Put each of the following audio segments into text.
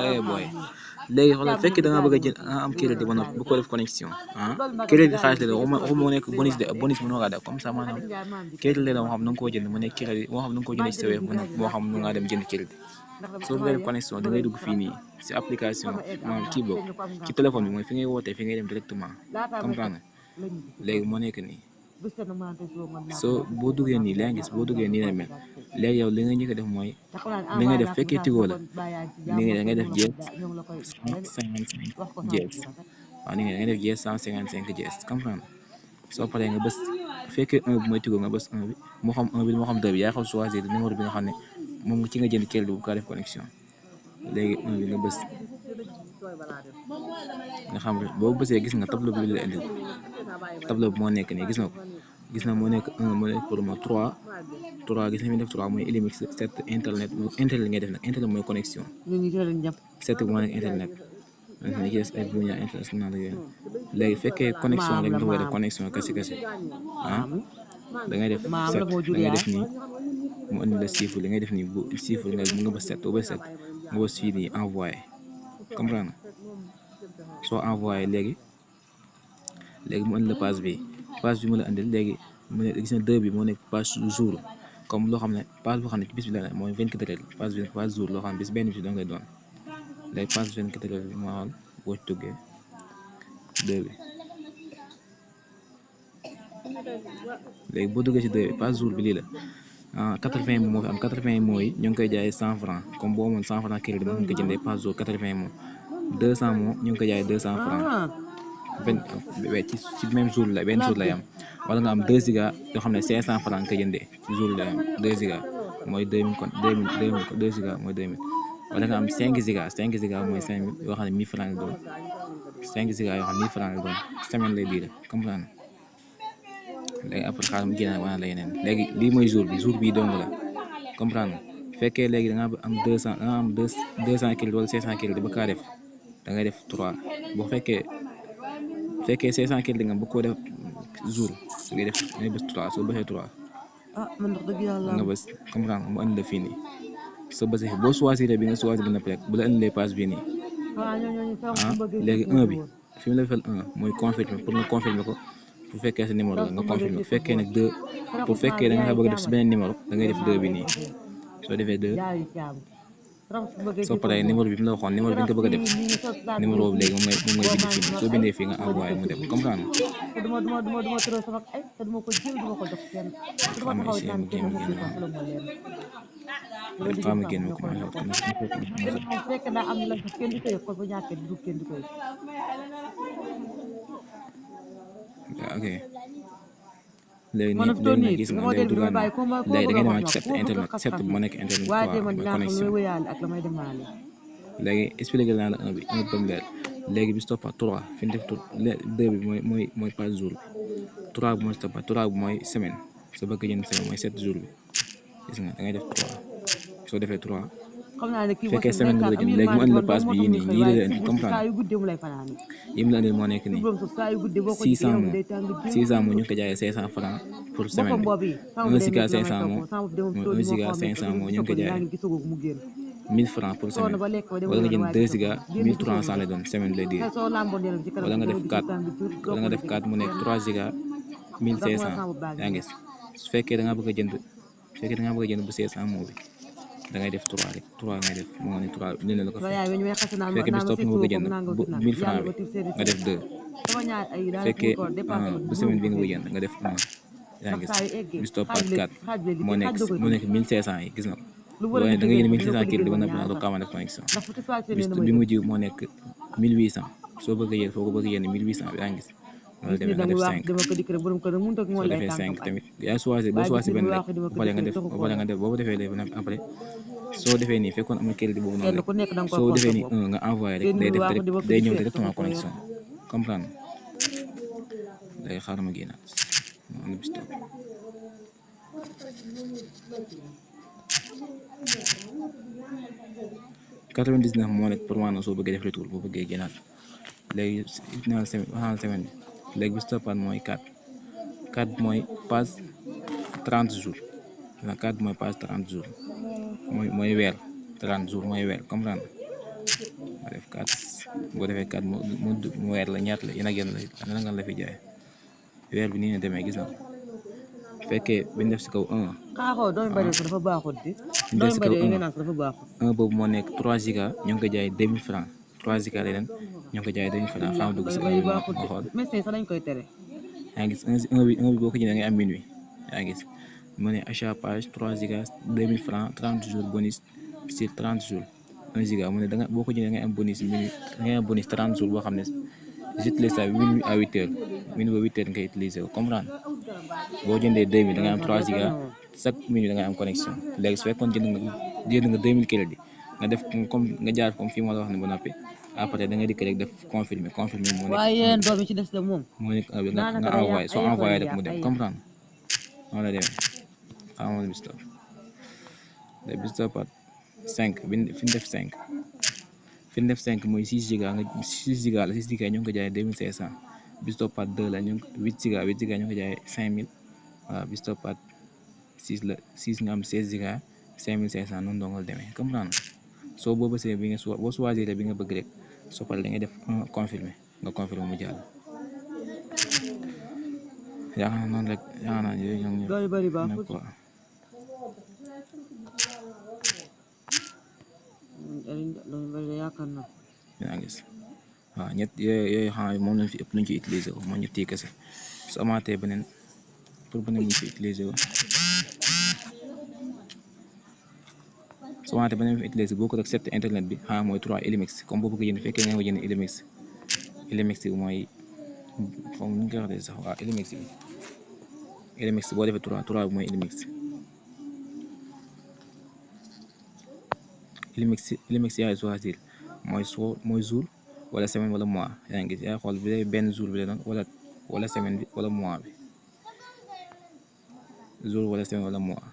eh boy léegi xoolal fekkee da ngaa bëgg a jël am crédit ba noppi bu ko def connexion crédit xaalis la waxuma mu nekk bonus de bonus mënoo kaa def comme ça maanaam crédit la moo xam na nga koo jënd mu nekk crédit moo xam na nga koo jënd ci sa web moo xam nu ngaa dem jënd crédit soo bëggee def connexion da ngay dugg fii nii si application maanaam kii boobu ci téléphone bi mooy fi ngay wootee fi ngay dem directement comprendre léegi moo nekk nii soo boo duggee nii yaa ngi gis boo duggee nii la mel léegi yow li nga njëkk a def mooy li ngay def fekkee Tigo la ni nga da ngay def jees 155 jees waaw ni nga da ngay def jees 155 jees comprendre soo paree nga bës fekkee 1 bi mooy Tigo nga bës 1 bi moo xam 1 bi moo xam 2 bi yaa xam choisir numéro bi nga xam ne moom ci nga jënd crédit bu ka def connexion léegi 1 bi nga bës nga xam boo bësee gis nga tableau bi la indil tableau bi moo nekk nii gis nga ko gis na moo nekk 1 moo nekk pour mo 3 gis na mi def 3 mooy Illimix 7 internet ngay def nag internet mooy connexion 7 moo nekk internet ni ci des ay buña international ak yooyu léegi fekkee connexion rek nga koy def connexion kasi da ngay def 7 da ngay def nii mu indi la chiffre li ngay def nii bu chiffre nga bës 7 ba 7 nga bës fii nii envoyé comprendre soo envoyé léegi mu indi la page bi mu la andil léegi mu ne gis na 2 bi moo nekk page jour comme loo xam ne page boo xam ne ci bis bi la mooy 24 heures page jour loo xam ne bis benn bis dong lay doon léegi page 24 heures bi moo xool boo ci duggee 2 bi léegi boo duggee ci 2 bi page jour bi lii la 80 mots moo fi am 80 mots yi ñu ngi koy jaayee 100 francs comme boo amoon 100 francs crédit mën nga ko jëndee page jour 80 mots 200 mots ñu ngi koy jaayee 200 francs ci même jour la benn jour lay am wala nga am 2 giga yoo xam ne 500 francs nga koy jëndee ci jour lay am 2 giga mooy 2000 kon 2000 2 giga mooy 2000 wala nga am 5 giga mooy 5000 yoo xam ne 1000 francs la doon 5 giga yoo xam ne 1000 francs la doon semaine lay diire comprendre léegi après xaaral mu génne wana la yeneen léegi lii mooy jour bi dong la comprendre fekkee léegi da nga am 200 crédit wala 500 crédit ba kaa def da ngay def 3 boo fekkee 500 crédit nga bëgg koo def jour da ngay bës 3 soo bësee 3 nga bës comprendre mu andi la fii nii soo bësee boo choisir bi nga choisir ba noppi rek bu la andilee page bii nii léegi 1 bi fi mu la defal 1 mooy confirmer pour nga confirmer ko bu fekkee sa numéro la nga confirmer bu fekkee nag 2 bu fekkee da nga bëgg a def si beneen numéro da ngay def 2 bi nii soo defee 2 soo paree numéro bi mu la waxoon numéro bi nga bëgg a def numéro boobu léegi moom ngay bind fii soo bindee fii nga envoyé mu dem comprendre xam nga génn ma commencé ok léegi nii gis nga léegi dugal na léegi da ngay demaat ci internet 7 bi moo nekk internet quoi mooy connexion léegi expliqué naa la 1 bi ba mu leer léegi bi si toppaat 3 fi ñu def 2 bi mooy page jour bi 3 bi mooy si toppaat 3 bi mooy semaine soo bëgg jënd semaine mooy 7 jours bi gis nga da ngay def 3 soo defee 3 fekkee semaine nga bëgg a jënd léegi mu andi la page bi yii nii ñii la indi comprendre yi mu la indi moo nekk nii 600 mots ñu ngi ko jaayee 500 francs pour semaine bi 1 giga 500 mots mooy 1 giga 500 mots ñu ngi ko jaayee 1000 francs pour semaine wala nga jënd 2 giga 1300 lay doon semaine lay diir wala nga def 4 mu nekk 3 giga 1500 yaa ngi gis su fekkee da nga bëgg a jënd bu 500 mots bi da ngay def 3 rek 3 ngay def moo ne 3 dina la ko fekkee bis topp nga bëgg a jënd bu 1000 francs bi nga def 2 fekkee bu semaine bi nga bëgg a jënd nga def 1 yaa ngi gis bis toppaat 4 moo nekk 1500 yi gis nga ko waaye da nga jënd 1500 kii di ba noppi nag doo def connexion bis bi mujj moo nekk 1800 soo bëgg a jënd foo ko bëgg a jënd 1800 bi yaa ngi gis loolu demee nga def 5 soo defee 5 tamit yaa choisir boo choisir benn rek boo ko defee léegi nag après soo defee nii fekkoon amul crédit boobu noonu rek soo defee nii 1 nga envoyé rek day ñëw directement connexion comprendre day xaaral ma génnaat moo am bis topp 99 moo nekk pour maanaam soo bëggee def retour boo bëggee génnaat léegi waxal semaine bi léegi bis toppaat mooy 4 mooy page 30 jours 4 mooy page 30 jours mooy weer 30 jours mooy weer comprendre nga def 4 boo defee 4 mu weer la ñaata la yéen ak yéen la fi jaay weer bi nii la demee gis na bu fekkee biñ def si kaw 1 xaaxoo doomi bari ko dafa baaxut di biñ def si kaw doomi bari nga naan ko dafa baaxut 1 boobu moo nekk 3 giga ñoo ngi ko jaay 2000 francs 3 giga la leen ñoo ngi ko jaay 2000 francs xam dugg si bari nga baaxut xool médecin sax dañ koy tere yaa ngi gis 1 bi boo ko jëndee ngay am minuit yaa ngi gis mu ne achat page 3 giga 2000 francs 30 jours bonus sur 30 jours 1 giga mu ne boo ko jëndee ngay am bonus minuit ngay am bonus 30 jours boo xam ne j'utilise ça minuit à 8 heures minuit ba 8 heures nga utiliser ko comprendre boo jëndee 2000 da ngay am 3 giga chaque minute da ngay am connexion léegi su fekkoon jënd nga 2000 crédit nga def comme nga jaar comme fii ma la wax ne ba noppi après da ngay dikk rek def confirmer moo nekk waaye yéen doom yi ci des de moom moo nekk nga envoyé soo envoyé rek mu dem comprendre noonu la demee xamal Bistop de Bistop at 5 fi ñu def 5 fi ñu def 5 mooy 6 giga nga 6 giga la 6 giga ñu ngi ko jaayee 2500 Bistop at 2 la ñu 8 giga ñu ngi ko jaayee 5000 waaw Bistop at 6 la 6 nga am 16 giga 5500 noonu dong la demee comprendre soo boo bësee bi nga boo choisir bi nga bëgg rek soo paree da ngay def confirmer nga confirmer mu jàll yaakaar naa noonu rek yaakaar naa yooyu ñoom doy bari baaxut quoi doy bari yaakaar na yaa ngi gis waaw ñett yooyu xam moom lañ fi ëpp luñ ci utiliser ko moo ñett yi kese su amaatee beneen pour beneen ñu fi utiliser ko su amaatee beneen fi utiliser boo ko rek set internet bi xam mooy 3 Illimix comme boo bëgg jënd fekkee nga jënd Illimix bi mooy comme ni ñu koy waxee sax waaw Illimix boo defee 3 bi mooy Illimix yaay choisir mooy jour wala semaine wala mois yaa ngi gis yaay xool bi benn jour bi la doon wala semaine bi wala mois bi jour wala semaine wala mois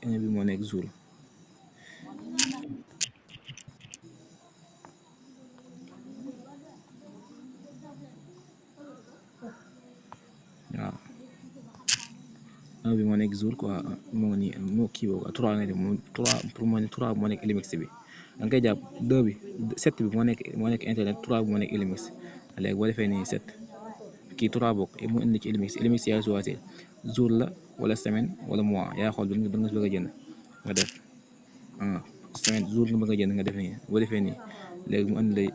un bi moo nekk jour waaw un bi moo nekk jour quoi moo nii moo kii boobu 3 nga def moom 3 pour moo ne 3 moo nekk Illimix bi da nga koy jàpp 2 bi 7 bi moo nekk internet 3 bi moo nekk Illimix léegi boo defee nii 7 kii 3 bokk mu indi ci Illimix yaay choisir jour la wala semaine wala mois yaa xool bi nga bëgg a jënd nga def semaine jour nga bëgg a jënd nga def nii boo defee nii léegi mu indi lay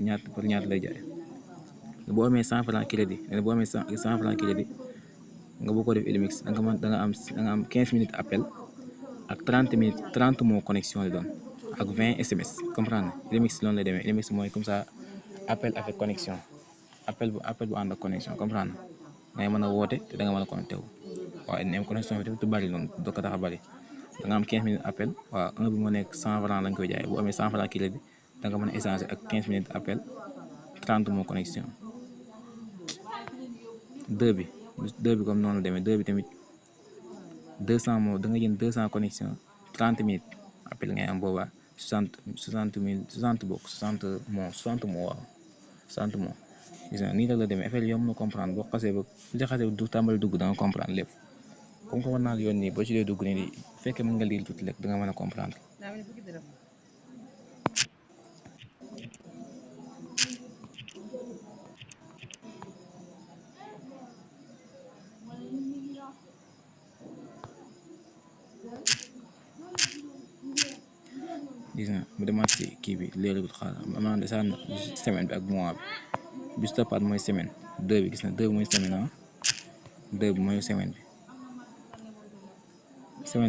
ñaata par ñaata lay jaay boo amee 100 francs crédit boo amee 100 francs crédit nga bëgg ko def Illimix da nga am 15 minutes appel ak 30 mots connexion la doon ak 20 SMS comprendre Illimix loolu lay demee Illimix mooy comme ça appel avec connexion appel bu ànd ak connexion comprendre ngay mën a woote te da nga mën a connecté wu waaye nem connexion bi du bari noonu doo ko tax a bari da nga am 15 minutes appel waaw un bi moo nekk 100 francs lañ koy jaay bu amee 100 francs crédit da nga mën a échanger ak 15 minutes appel 30 mots connexion 2 bi comme noonu la demee 2 bi tamit 200 mots da nga jënd 200 connexion 30 minutes appel ngay am boobaa 60 bokk 60 mots waaw 60 mots gis nga nii la demee affaire yomb na comprendre boo xasee ba du tàmbali dugg da nga comprendre lépp comme que war naa la yoon nii boo ci dee dugg nii bu fekkee mën nga lire tuuti rek da nga mën a comprendre. gis nga mu demaat ci kii bi léegi xaaral maanaam desaan semaine bi ak mois bi Bistop at mooy semaine 2 bi gis na 2 bi mooy semaine 2 bi mooy semaine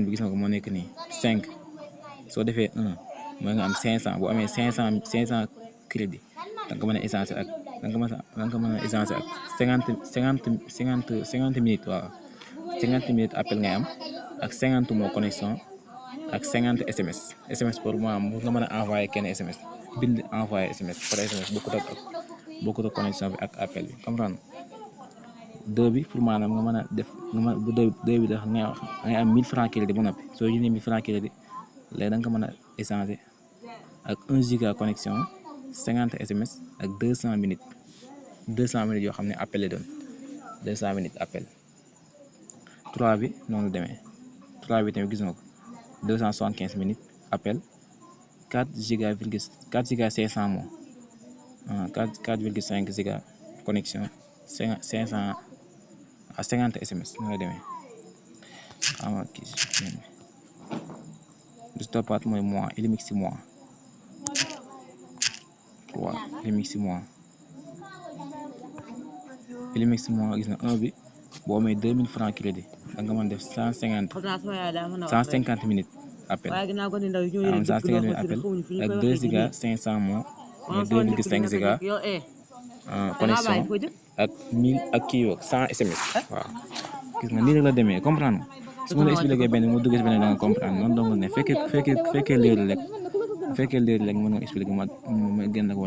bi gis nga ko moo nekk nii 5 soo defee 1 mooy nga am 500 boo amee 500 crédit da nga mën a échanger ak da nga mën a échanger ak 50 minutes waaw 50 minutes appel ngay am ak 50 mots connexion ak 50 SMS pour maanaam nga mën a envoyé kenn SMS bind envoyé SMS par SMS bokkut ak connexion bi ak appel bi comprendre 2 bi pour maanaam nga mën a def bu 2 bi dafa ngay am 1000 francs crédit ba noppi soo jëndee 1000 francs crédit léegi da nga ko mën a échanger ak 1 giga connexion 50 SMS ak 200 minutes yoo xam ne appel la doon 200 minutes appel 3 bi noonu demee 3 bi tamit gis nga ko 275 minutes appel 4 giga 500 mots 4,5 giga connexion 500 à 50 SMS noonu la demee ama kii bi toppaat mooy mois Illimix mois waaw Illimix mois gis na 1 bi boo amee 2000 francs crédit da nga mën def 150 minutes appel am 150 minutes appel ak 2 giga 500 mots mooy 2,5 giga connexion ak 1000 ak kii yoog 100 SMS waaw gis nga nii rek la demee comprendre su ma la expliqué benn mu dugg si benn da nga comprendre noonu donc ne fekkee léegi rek mën nga expliqué ma gën a ko